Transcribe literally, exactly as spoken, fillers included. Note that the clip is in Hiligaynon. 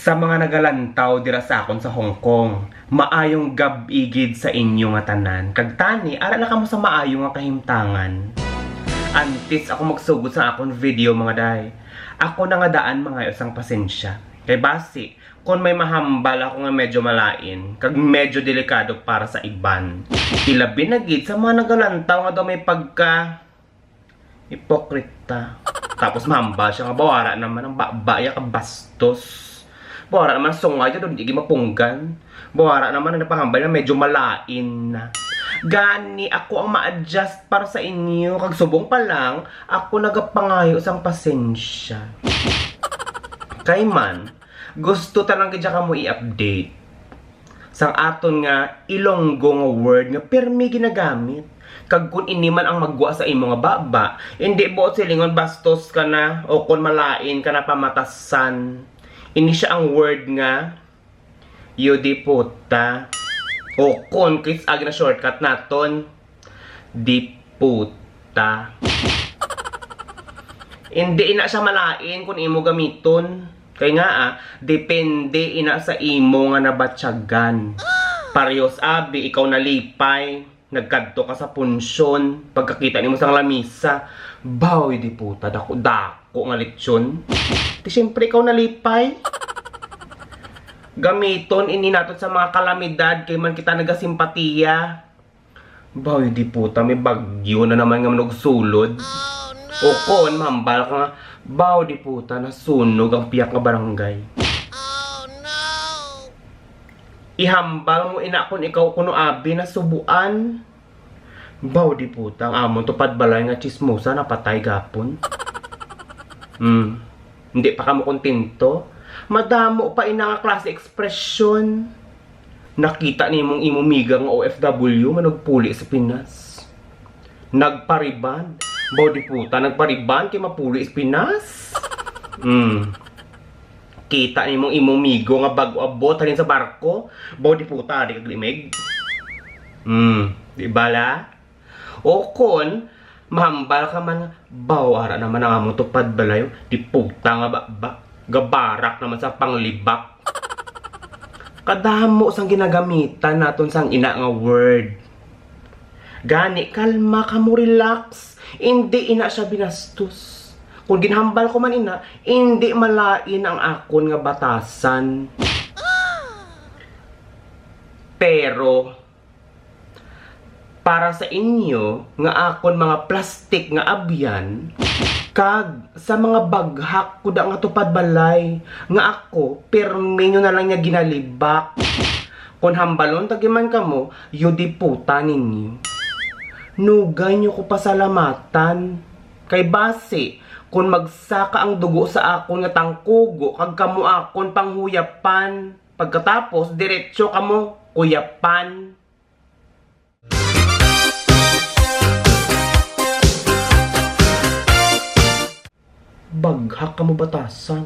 Sa mga nagalantaw dira sa akon sa Hong Kong, maayong gab-i gid sa inyo nga tanan. Kag tani, ara na kamo sa maayo nga kahimtangan. Antes ako magsugod sa akon video, mga day, ako na nga daan mangayo sang pasensya. Kay basi, kung may mahambal ako nga medyo malain, kag medyo delikado para sa iban, ilabi na gid sa mga nagalantaw nga daw may pagka hipokrita. Tapos mahambal siya nga, "Bawara naman ang baba ya kabastos. Bawara naman ang sungay ya, di gid mapunggan. Bawara naman ang napahambal na medyo malain na." Gani ako ang ma-adjust para sa inyo. Kag subong pa lang, ako nagapangayo sang pasensya. Kay man, gusto ta lang gid kamo i-update sang aton nga Ilonggo nga word nga pirmi ginagamit. Kag kun ini man ang maggwa sa imo nga baba, indi buot silingon bastos ka na o kon malain ka na pamatasan. Ini sia ang word nga yudiputa. O kon kits agi na shortcut naton, diputa. Indi ina siya malain kung imo gamiton. Kay nga, ah, depende ina sa imo nga nabatyagan. Parehos abi, ikaw nalipay, nagkadto ka sa punsyon, pagkakita nimo sang lamisa, "Baw, di puta, dako-dako nga lechon." Di siyempre ikaw nalipay. Gamiton ini naton sa mga kalamidad kay man kita nagasimpatiya. "Baw, di puta, may bagyo na naman nga manugsulod." O kon mahambal ka nga, "Baw, di puta, nasunog ang pihak nga barangay." Ihambal mo ina kon ikaw kuno abi nasubuan. "Baw, di puta, ang amon tupad balay nga chismosa napatay gapon." Hmm. Hindi pa kamo kontento? Madamo pa ina nga klase ekspresyon. Nakita nimong imo miga nga O F W manugpuli sa Pinas. Nagpariban. Baw, di puta, nagpariban kay mapuli sa Pinas. Hmm. Kita nimong imo migo nga bag-o abot halin sa barko. Baw, di puta, di kag limig. Hmm. Di bala? O kon, mahambal ka man nga, "Baw, ara naman ang among tupad balay, di puta nga baba, gabarak naman sa panglibak." Kadamo sang ginagamitan naton sang ina nga word. Gani, kalma kamo, relax. Indi ina siya binastos. Kung ginhambal ko man ina, indi malain ang akon nga batasan. Pero, para sa inyo nga akon mga plastik nga abyan, kag sa mga baghak kuda nga tupad balay, nga ako pirmi nyo na lang niya ginalibak. Kon hambalon ta giman kamo, yudiputa ninyo. Nugay nyo ko pasalamatan. Kay basi, kon magsaka ang dugo sa akon nga tangkugo, kag kamo akon panghuyapan, pagkatapos, diretso kamo kuyapan. Baghak kamo batasan.